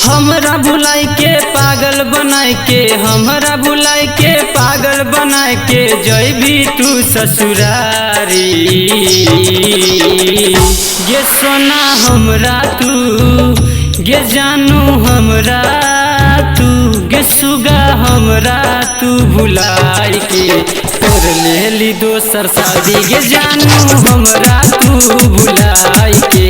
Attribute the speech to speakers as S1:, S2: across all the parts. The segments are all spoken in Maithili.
S1: हमरा भुलाई के पागल बनाए के, हमरा भुलाई के पागल बनाए के जइबी तू ससुरारी। गे सोना हमरा तू, गे जानू हमरा तू, गे सुगा हमरा तू भुलाई के कर लेली दोसर शादी। गे जानू हमरा तू भुलाई के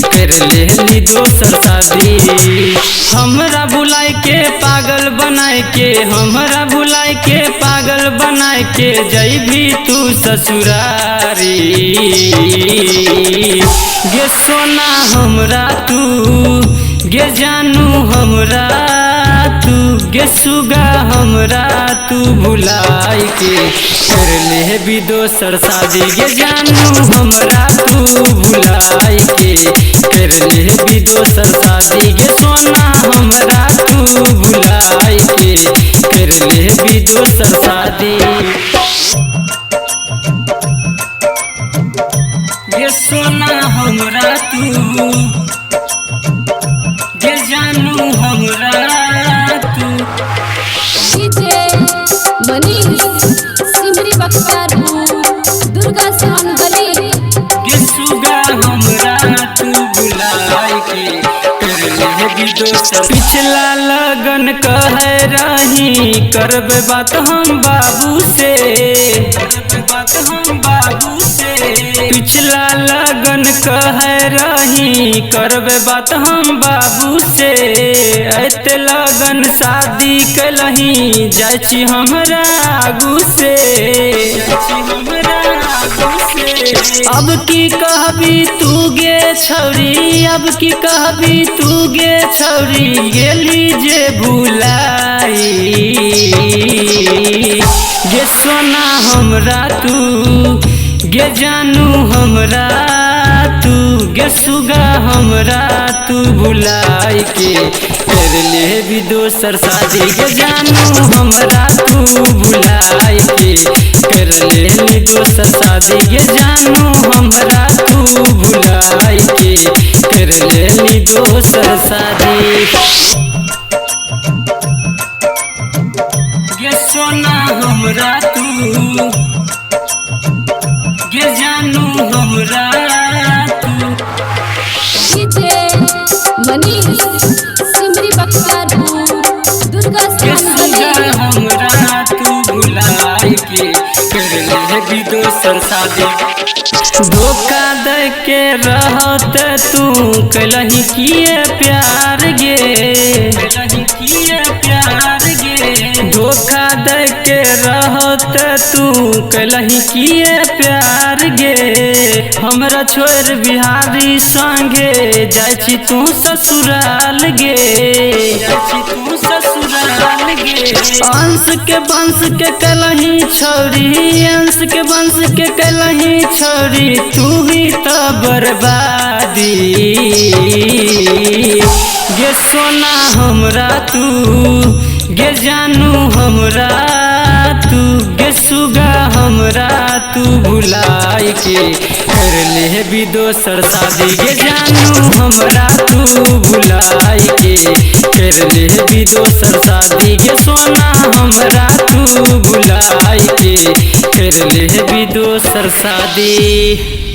S1: कर लेली दोसर शादी। हमरा भुलाई के पागल बनाए के, हमरा भुलाई के पागल बनाए के जइबी तू ससुरारी। गे सोना हमरा तू, गे जानू हमरा तू, गे सुगा हमरा तू भुलाई के कर लेबी दोसर शादी। गे जानू हमरा तू भुलाई के कर लेबी दोसर शादी। गे सोना हमरा तू भुलाई के कर लेबी दोसर शादी। गे सोना हमरा तू, गे जानू हमरा तू।
S2: डीजे मनीष सिमरी बख्तियारपुर दुर्गा स्थान गली।
S1: गे सुगा हमरा तू भुलाई के कर लेबी दोसर। पिछला लगन कहे रही करब बात हम बाबू से, करब बात हम बाबू से। पिछला लगन कहे रही करब बात हम बाबू से, एते लगन शादी कलही जाइ छी हमरा आगू से, जाइ छी हमरा आगू से। अब की कहबी तू गे छौरी, अब की कहबी तू गे छौरी, गेली जे भुलाई। गे सोना हमरा तू, गे जानू हमरा तू, गे सुगा हमरा तू भुलाई के कर लेबी दोसर शादी। गे जानू हमरा तू भुलाई के कर लेली दोसर शादी। गे जानू हमरा तू भुलाई के कर लेली दोसर शादी। गे सोना हमरा तू, गे जानू हमरा तू।
S2: डीजे मनीष सिमरी बख्तियारपुर दुर्गा
S1: गे
S2: स्थान
S1: सुगा
S2: गली।
S1: हमरा तू भुलाई के कर लेबी दोसर शादी। धोखा दे के रहत तू कलही किए प्यार गे, कलही किए प्यार गे। धोखा दे के रहत तू कलही किए प्यार गे, हमरा छोड़ बिहारी संगे जाइ छी तू ससुराल गे, जाइ छी तू ससुराल गे। अंश के वंश के कलही छौरी, अंश के वंश के कलही छौरी, तू ही त बर्बादी। गे सोना हमरा तू, गे जानू हमरा तू, गे सुगा हमरा तू भुलाई के कर लेबी दोसर शादी। गे जानू हमरा तू भुलाई के कर लेबी दोसर शादी। गे सोना हमरा तू भुलाई के कर लेबी दोसर शादी।